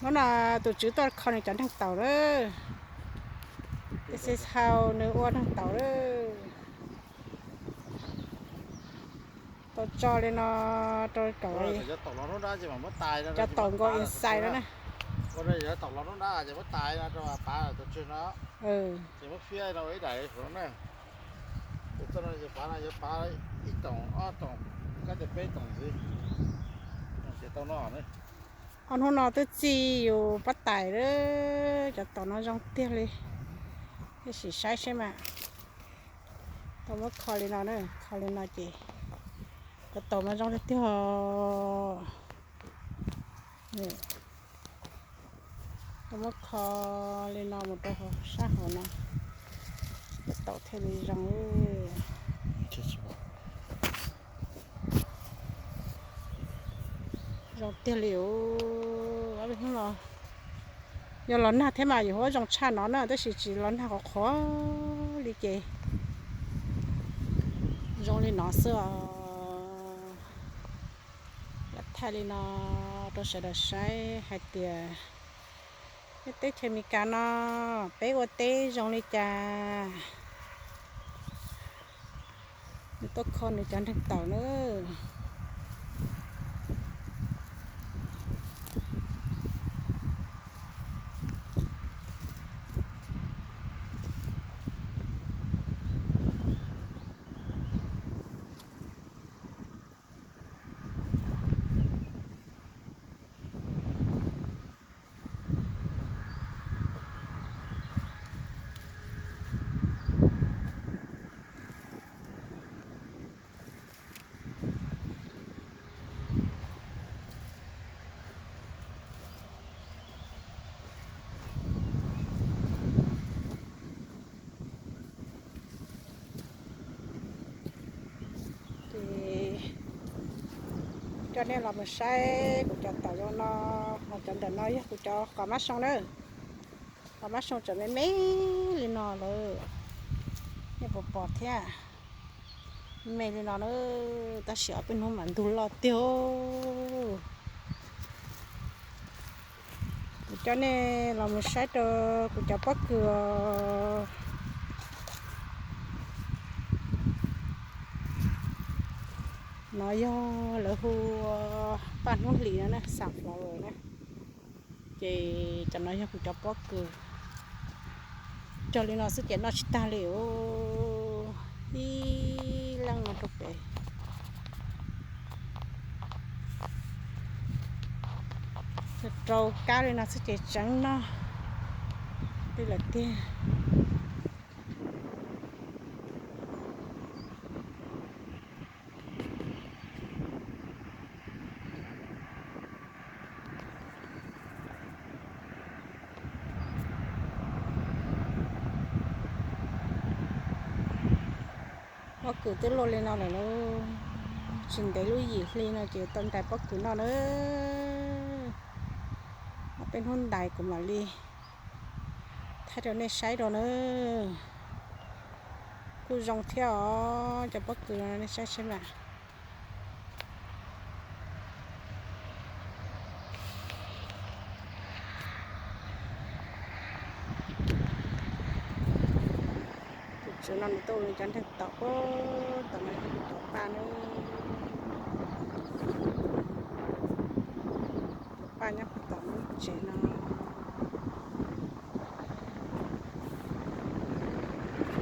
Hnub no tus tswv tuaj kho nws cov neeg taum lawm. Tus xib hau nws ua neeg taum lawm. Tau tso li no rau kom cov taum nkaus inside no na. Ob hnub no twb txi yus pob tais lawm, cov taum no zoo tiag li. Tab sis saib seb mas. Tau muab kho li no na, kho li no ces cov taum mas zoo li tiag. Tau muab kho li no mus rau hauv sab hauv no, cov taum thiaj li zoo. Zoo tiag li os. Yog los nag thiab mas yus ua zoo tshaj no na, tab sis tsis los nag qhuav qhuav li ces zoo li no xwb os. Lam thaij li no rau sawv daws saib hais tias peb teb chaws Amelikas no peb ua teb zoo li cas. Nws tuaj kho nws cov neeg taum na. Ces coj nej los mus saib kuv cov taum zoo no, ho cov ntawm no yog kuv cov qos mab soo na. Qos mab soo tseem me me li no lawm, nej puas pom thiab? Me li no na, tab sis ob peb hnub mas ntug loj tiag. Kuv coj nej los mus saib rau kuv cov pob kws. No yog lawv hu paj hnub hlis no na, sunflower na. Ces cov no yog kuv cov pob kws. Cog li no xwb ces noj tsis tag li os. Ib leej no rau pem. Rau kab li no xwb ces tseev noj li lawm tiag. Pob kws twb luaj li no lawm lauj, tsis ntev lub yim hli no ces tau ntais pob kws noj na. Ob peb hnub ntais kuv mam li thaij rau nej saib dua na. Kuj zoo thiab os, cov pob kws no nej saib seb mas. Tus tswv no nws tuaj ua nws cov neeg taum, tom no yog tus paj na. Tus paj nyob puag tom lub tsev no.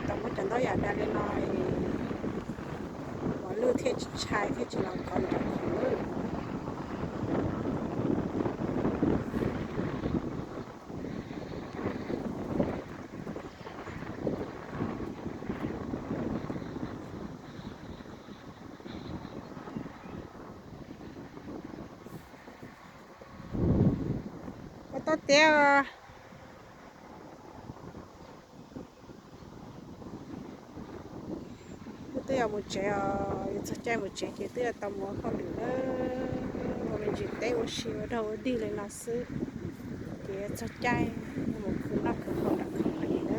Tau muab cov ntaub yam da li no, mos lwj thiaj tsis ntshai thiaj tsis los kov nws cov khoom lawm. Ua tau tiav os. Wb twb yuav mus tsev os, yuav txog caij mus tsev ces twb yuav tau mus ua hauj lwm na. Ua me ntsis teb ua si ua dog ua dig li no xwb, ces yuav txog caij mus khwv noj khwv haus nram khoom li na.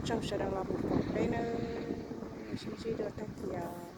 Tsaug sawv daws los mus koom peb nawb, sib ntsib dua tag kis.